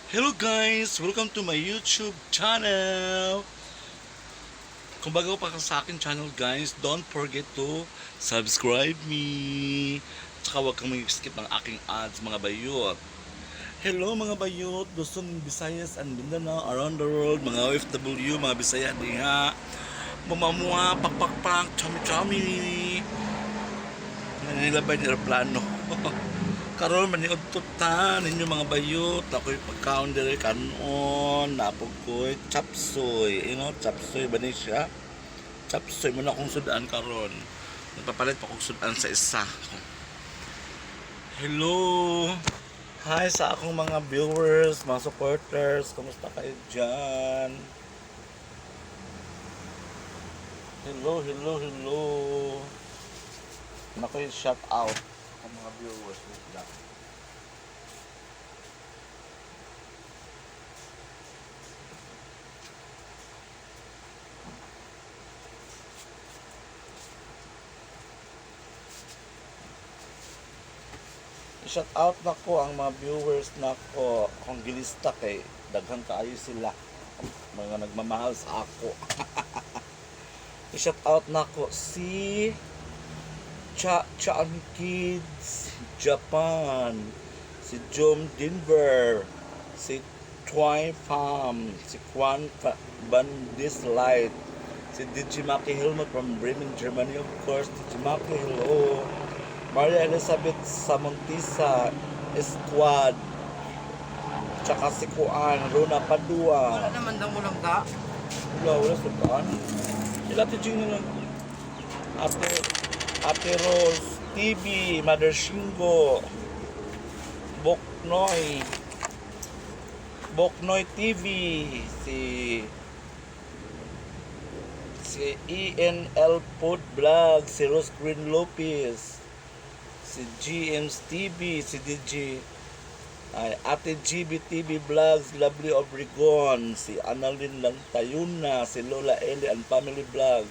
Hello guys! Welcome to my YouTube channel! Kung bago pa ka sa akin channel guys, don't forget to subscribe me! Tsaka huwag kang mag-skip ng aking ads, mga bayot. Hello mga bayot! Luzon, Visayas, and Mindanao, around the world, mga OFW, mga Bisaya diha. Mamamua, pakpakpak, chami chami! Nanilabay ni aeroplano. Karon maniudtot ta ninyo mga bayot, ako'y pagkaon diri kanon, napog ko'y chapsoy. You know, chapsoy ba ni siya? Chapsoy mo na akong sudan karon. Nagpapalit pa akong sudan sa isa. Hello. Hi sa akong mga viewers, mga supporters. Kumusta kayo dyan? Hello, hello, hello. Nakoy shout out ang mga viewers. Wait lang. I-shout out na ko ang mga viewers na ko akong gilista kay daghan kaayo sila mga nagmamahal sa ako. I-shout out na ko si Cha Chan Kids Japan, si Jom Denver, si Twy Farm, si Juan Bandislight, si Dijimaki Helmut from Bremen, Germany, of course. Dijimaki, hello. Maria Elizabeth Samontisa Squad, tsaka si Kuan, Rona Padua. Wala naman daw mo lang ka. Wala, wala sa taan. Sila Ate Jing na lang. Ate, Ate Rose TV, Mother Shingo, Boknoy, Boknoy TV, si ENL Food Vlog, si Rose Green Lopez, si GM's TV, si DJ ay, Ate GB TV Vlogs, Lovely Obregon, si Annalyn Lantayuna, si Lola Eli and Family Vlog,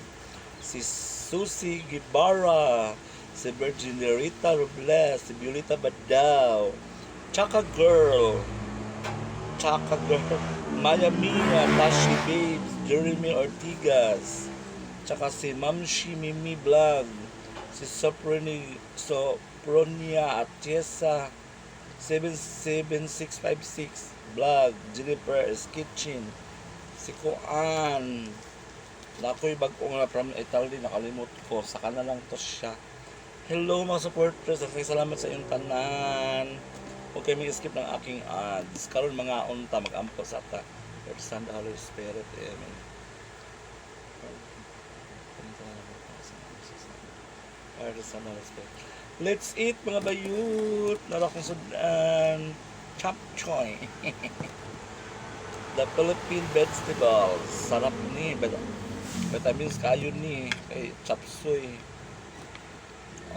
si Susie Guevara, si Virginia Rita Robles, si Violeta Badao, Chaka Girl, Chaka Girl, Maya Mia, Tashi Babes, Jeremy Ortigas, tsaka si Mamshi Mimi Vlog, si Soproni, Sopronia Atiesa, 77656 Vlog, Jennifer is Kitchen, si Kuan, nakoy bag-o nga from Italy, nakalimot ko, saka na lang to siya. Hello mga supporters, at salamat sa inyong tanan. Huwag kayo mag-skip ng aking ads. Karon mga unta, mag-ampo sa ta. Lord, Son, the Holy Spirit. Amen. Lord, Son, the Holy Spirit. Let's eat mga bayut. Nara kong sudan. Chop choy. The Philippine vegetables. Sarap ni. Vitamins kayo ni. Kay chop suey.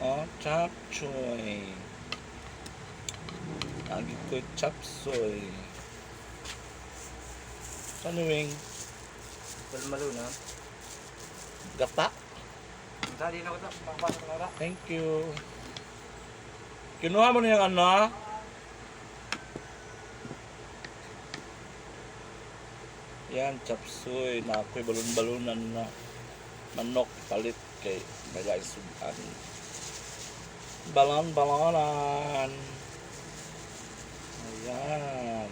Oh, chop choy. Lagi ko chop suey. Ano wing? Malo na. Gata. Dali na ko ta. Pangpasok na ra. Thank you. Kinuha mo na yung ano? Yan, chapsuy. Na ako'y balon-balunan na manok palit kay may sudan. Balon-balonan. Ayan.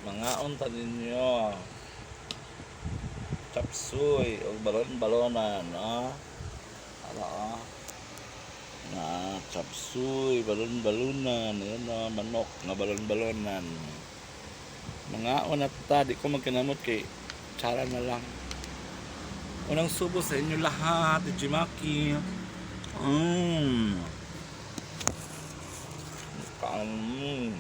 Mga unta ninyo. Chapsuy o balon-balonan. Ah. Ala ah. Na chapsuy, balon-balunan. Ayan na, manok nga balon-balonan. Mga unat ta, di ko magkinamot kay tsara na lang. Unang subo sa inyo lahat, Jimaki. Mmm. Mm.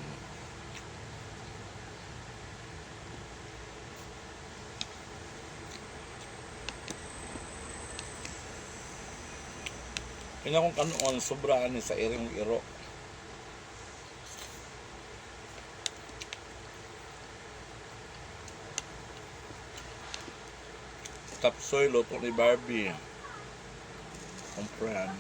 Kanya kong kanoon, sobra ani sa iring iro. Tapsoy, luto ni Barbie. Kumpran.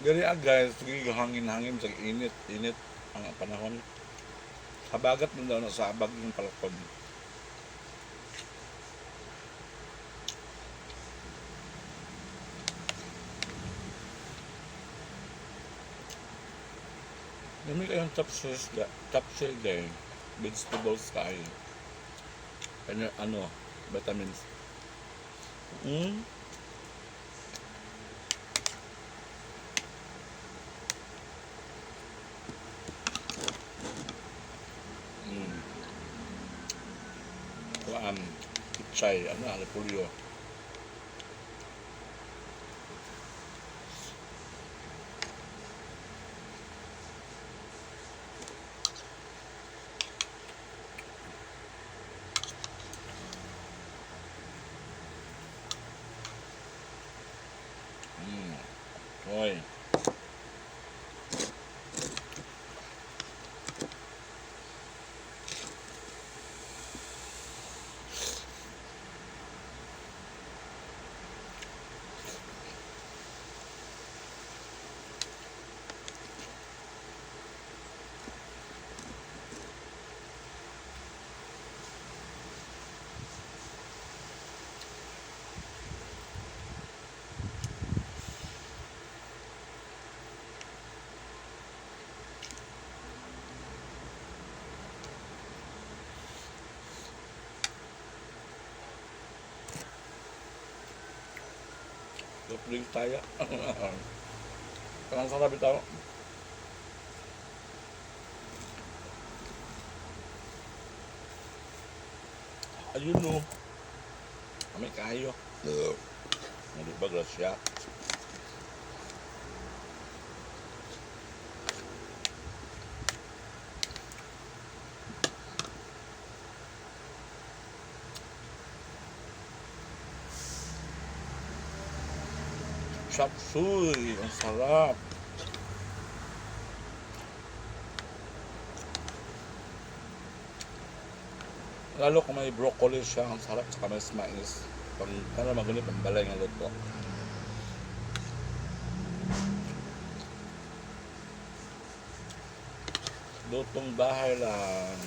Diri ah guys, sige hangin-hangin sa init, init ang panahon. Habagat man daw na sa abag yung palakon. Dami kayong chopsuey day. Vegetables kayo. Ano, ano, vitamins. Kuan, pichay, ano, repolyo. Oy. Soft tayo. Parang sarap ito. Ayun no. Kami kayo. Hindi ba grasya? Chop suey. Ang sarap. Lalo kung may broccoli siya, ang sarap sa mais mais. Pang, para magunit ang balay ng luto. Lutong bahay lang.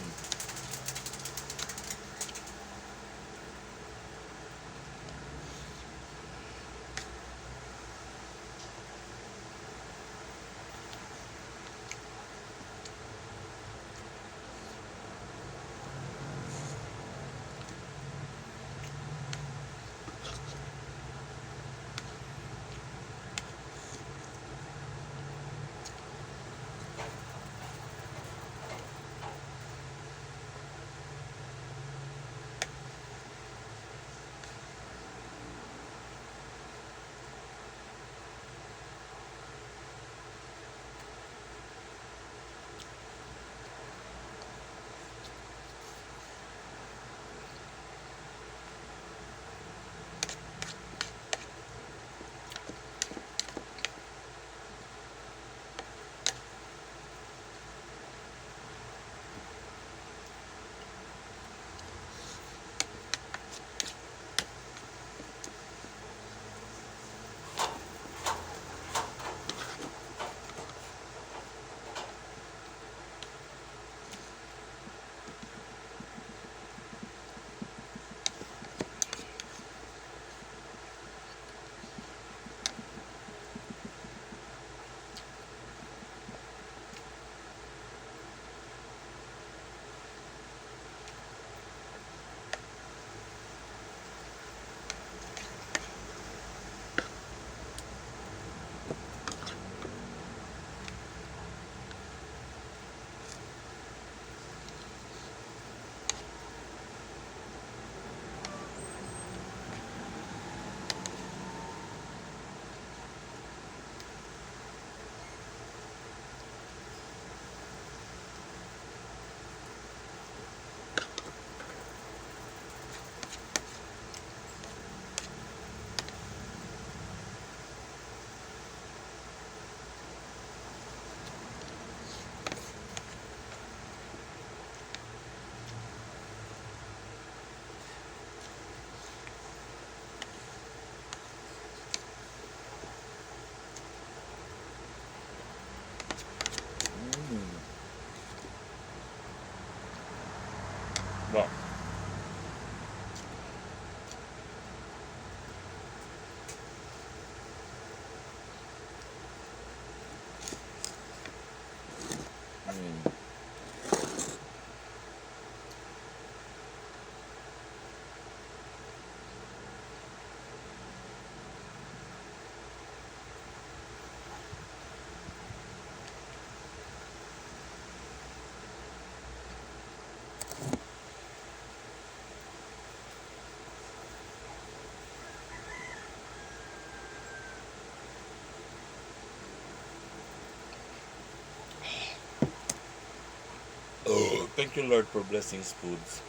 Thank you, Lord, for blessings foods.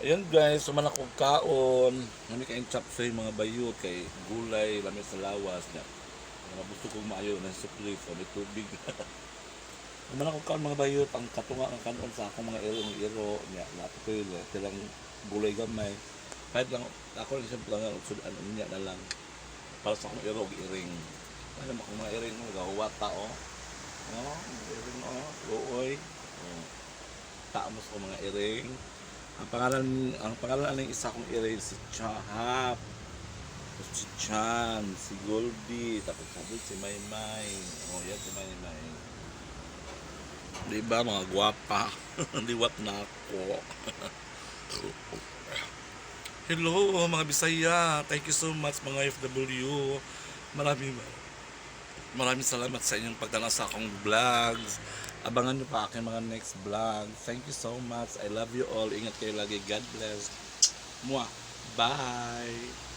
Ayun guys, suman ako kaon. Nami kayong chapsuy, mga bayot, kay gulay, lami sa lawas niya. Magusto kong maayo ng supli, so may tubig. Suman ako kaon, mga bayot, ang katunga ang kanon sa akong mga irong iro niya. Nato ko yun, tilang gulay gamay. Kahit lang, ako lang siyang lang, sudan niya na lang. Para sa akong iro, og iring. Ano akong mga iring, gahuwat tao. No, iring oh, luoy. Oh. Taamos ko mga iring. Ang pangalan ng isa kong iring si Chahap. Tapos si Chan, si Goldie, tapos sabi si Maymay. Oh, yan si Maymay. Di ba mga gwapa? Liwat na ako. Hello mga Bisaya. Thank you so much, mga FW. Maraming maraming salamat sa inyong pagtanaw sa akong vlogs. Abangan nyo pa aking mga next vlog. Thank you so much. I love you all. Ingat kayo lagi. God bless. Mwah. Bye.